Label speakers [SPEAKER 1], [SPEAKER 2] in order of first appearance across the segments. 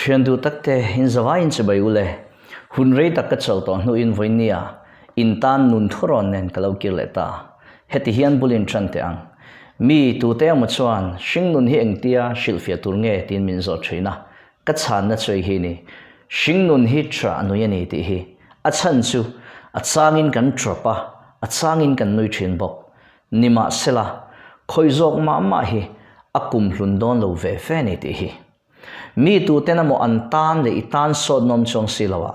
[SPEAKER 1] Thian duh tak te, in zavaiin chibai u le. Hun rei tak ka chawlh tawh hnuin vawinia in tan nun thurawn nen ka lo kir leh ta. Heti hian bul in tan teh ang. Mi tute emaw chuan hringnun hi engtia hrilhfiah tur nge tiin min zawt thin a, ka chhanna chu hei hi ni. Hringnun hi tha nui a ni tih hi. A chhan chu a changin kan tap a, a changin kan nui thin bawk. Nimahsela, khawi zawk mah mah hi a kum hlun dawn lo ve ve ni tih hi. Mi tuten emaw an tan leh i tan sawt nawm chuang si lo a,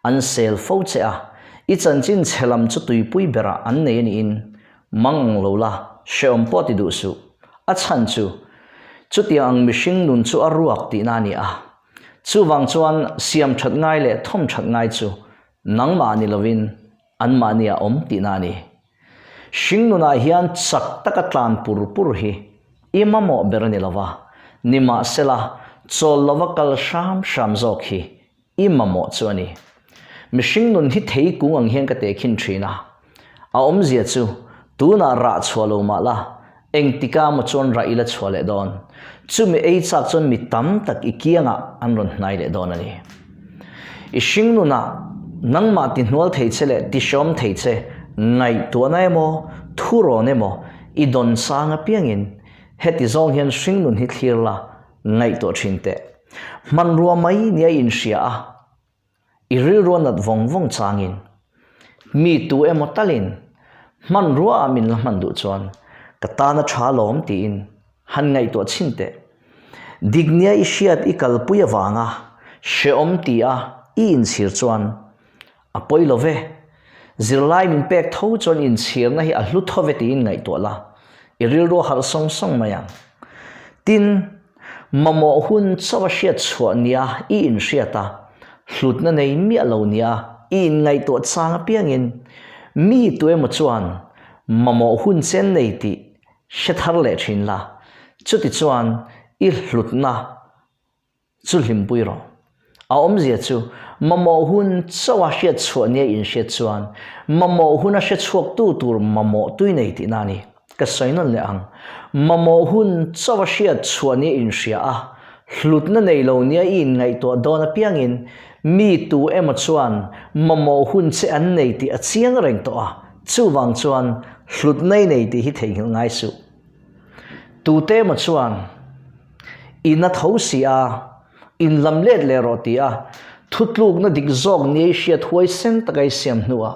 [SPEAKER 1] an sel fo che a, i chanchin chhe lam chu tuipui berah an nei a niin mang ang lo la, hrehawm pawh ti duh suh. A chhan chu, chutiang ang mihring nun chu a ruak tihna a ni a. Chuvang chuan siam that ngai leh thawm that ngai chu nangmah ni lovin anmahni a awm tihna a ni. Hringnunah hian chak taka tlan pur pur hi i mamawh ber a ni lova, nimahsela chawl lova kal hram hram zawk hi i mamawh chu a ni. Mihring nun hi thei kung ang hian ka tehkhin thin a, a awmzia chu tunah rah chhuah lo mah la, engtika maw chuan rah ila chhuah leh dawn, chumi ei chak chuan mi tam tak i kiangah an rawn hnai leh dawn a ni. I hringnunah nangmah ti hnual thei che leh ti hreawm thei che ngaihtuahna emaw thurawn emaw i dawn sang apiangin heti zawng hian hringnun hi thlir la ngaihtuah thin teh. Hmanrua mai nia inhria a, I rilru a nat vawng vawng changin mi tu emaw talin hmanrua ah min la hman duh chuan ka tan a tha lawm tiin han ngaihtuah chhin teh. Diknia i hriat i kalpui avanga hrehawm ti a i inchhir chuan a pawi lo ve. Zirlai min pek tho chuan inchhirna hi a hlu tho ve tiin ngaihtuah la, i rilru a harh sawng sawng mai ang. Tin, Mamawh hun chauh a hriat chhuah nia i inhriat a, hlutna nei miah lo nia i inngaihtuah chang apiangin mi tu emaw chuan mamawh hun chen nei tih hre thar leh thin la, chuti chuan i hlutna chu hlimpui rawh. A awmzia chu mamawh hun chauh a hriat chhuah nia inhriat chuan mamawh hun a hre chhuaktu tur mamawh tui nei tihna a ni. Ka sawi nawn leh ang. Mamawh hun chauh a hriat chhuah nia inhria a, hlutna nei lo nia i inngaihtuah dawn apiangin mi tu emaw chuan mamawh hun che an nei tih a chiang reng tawh a, chuvang chuan hlutna i nei tih hi theihnghilh ngai suh. Tute emaw chuan i na tho si a, In lam let leh rawh ti a, thutlukna dik zawk nia i hriat huaisen taka i siam hnuah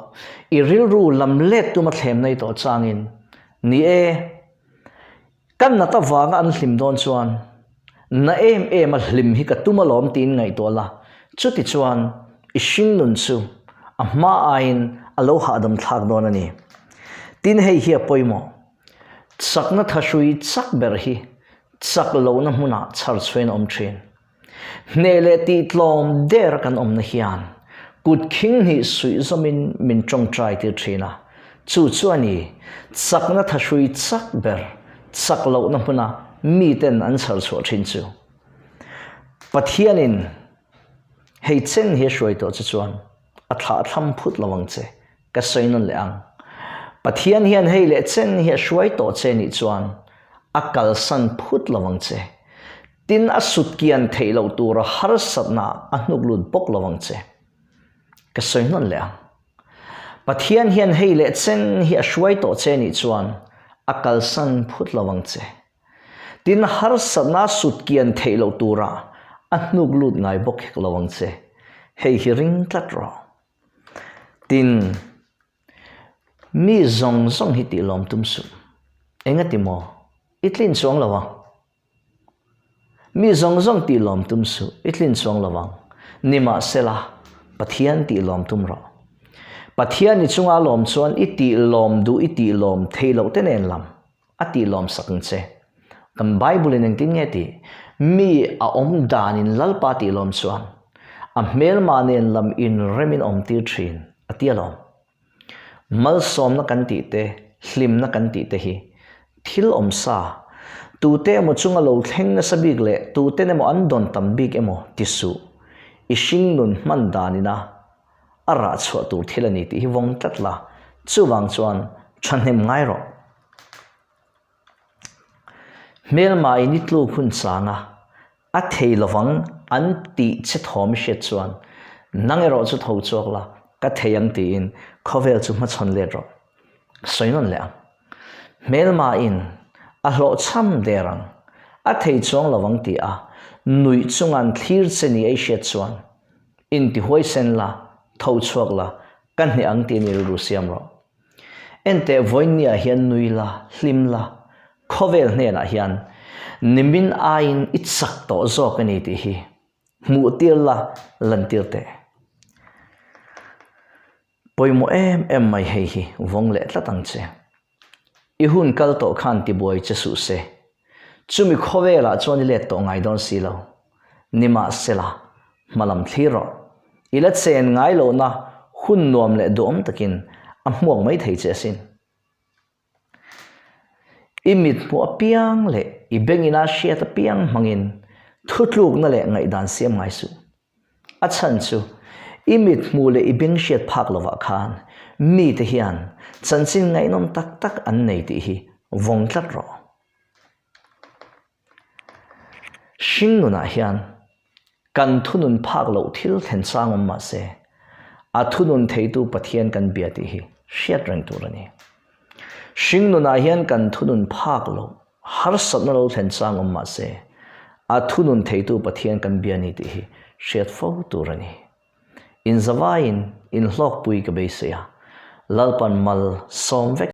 [SPEAKER 1] i rilru lam let tuma thlem nei tawh changin, Ni e, ka nat avanga an hlim dawn chuan na em em a hlim hi ka tum alawm tiin ngaihtuah la, chuti chuan i hringnun chu a hma aiin a lo hahdam thlak dawn a ni. Tin hei hi a pawimawh. Chakna thahrui chak ber hi Chak lohna hmunah chhar chhuain a awm thin. Hneh leh tihtlawm der kan awmna hian kut khing hnih suih zawmin min tawngtai tir thin a, chu chu a ni, chakna thahrui chak ber chak lohna hmuna miten an chhar chhuah thin chu. Pathianin hei chen hi a hruai tawh che chuan a thlahthlam phut lo ang che. Ka sawi nawn leh ang. Pathian hian hei leh chen hi a hruai tawh che nih chuan a kalsan phut lo ang che. Tin a sut kian theih loh tura harsatna a hnuk lut bawk lo ang che. Ka sawi nawn leh ang. Pathian hian hei leh chen hi a hruai tawh che nih chuan a kalsan phut lo ang che. Tin harsatna a sut kian theih loh tura a hnuk lut ngai bawk hek lo ang che. Hei hi ring tlat rawh. Tin, mi zawng zawng hi tih lawm tum suh. Engati maw? I tlin chuang lo ang. Mi zawng zawng tih lawm tum suh, i tlin chuang lo ang. Nimahsela, Pathian tih lawm tum rawh. Pathian i chunga lawm chuan i tih lawm duh i tih lawm thei loh te nen lam. A tih lawm sak ang che. Kan Bible in engtin nge tih? Mi a awm dan in Lalpa tih lawm chuan a hmelma nen lam in rem in awm tir thin a ti alawm. Malsawmna kan tih te, hlimna kan tih te hi thil awm sa, tute emaw chunga lo thleng nasa bik leh tuten emaw an dawn tam bik emaw ti suh. I hringnun hman dan ina a rah chhuah tur thil a ni tih hi vawng tlat la, chuvang chuan thahnem ngai rawh. Hmelma in i tluk hun chang a, A thei lovang an tih che thawm i hriat chuan nang erawh chu tho chhuak la, ka thei ang tiin khawvel chu hmachhawn let rawh. Sawi nawn leh ang. Hmelmain a hlawhchham der ang, a thei chuang lovang ti a nuih chunga'n thlir che ni a i hriat chuan intihuaisen la, tho chhuak la, ka hneh ang tiin i rilru siam rawh. Enteh vawiinniah hian nui la, hlim la, khawvel hnenah hian nimin aiin i chak tawh zawk a ni tih hi hmuh tir la, lantir teh. Pawimawh em em mai hei hi vawng leh tlat ang che. I hun kal tawh khan tibuai che suh se. Chumi khawvelah chuan i let tawh ngai dawn si lo. Nimahsela, hmalam thlir rawh. I la chen ngai lohna hun nuam leh duhawm takin a hmuak mai thei che asin. I mit hmuh apiang leh i bengina hriat apiang hmangin thutlukna leh ngaihdan siam ngai suh. A chhan chu i mit hmuh leh i beng hriat phak lovah khan mite hian chanchin ngaihnawm tak tak an nei tih hi vawng tlat rawh. Hring nunah hian kan thunun phak loh thil thlen chang awm mah se, a thunun theitu Pathian kan bia tih hi hriat reng tur a ni. Hring nunah hian kan thunun phak loh harsatna lo thlen chang awm mah se, a thunun theitu Pathian kan bia ni tih hi hriat fo tur a ni. Inzavaiin inhlawkpui ka beisei a, Lalpan mal sawm vek.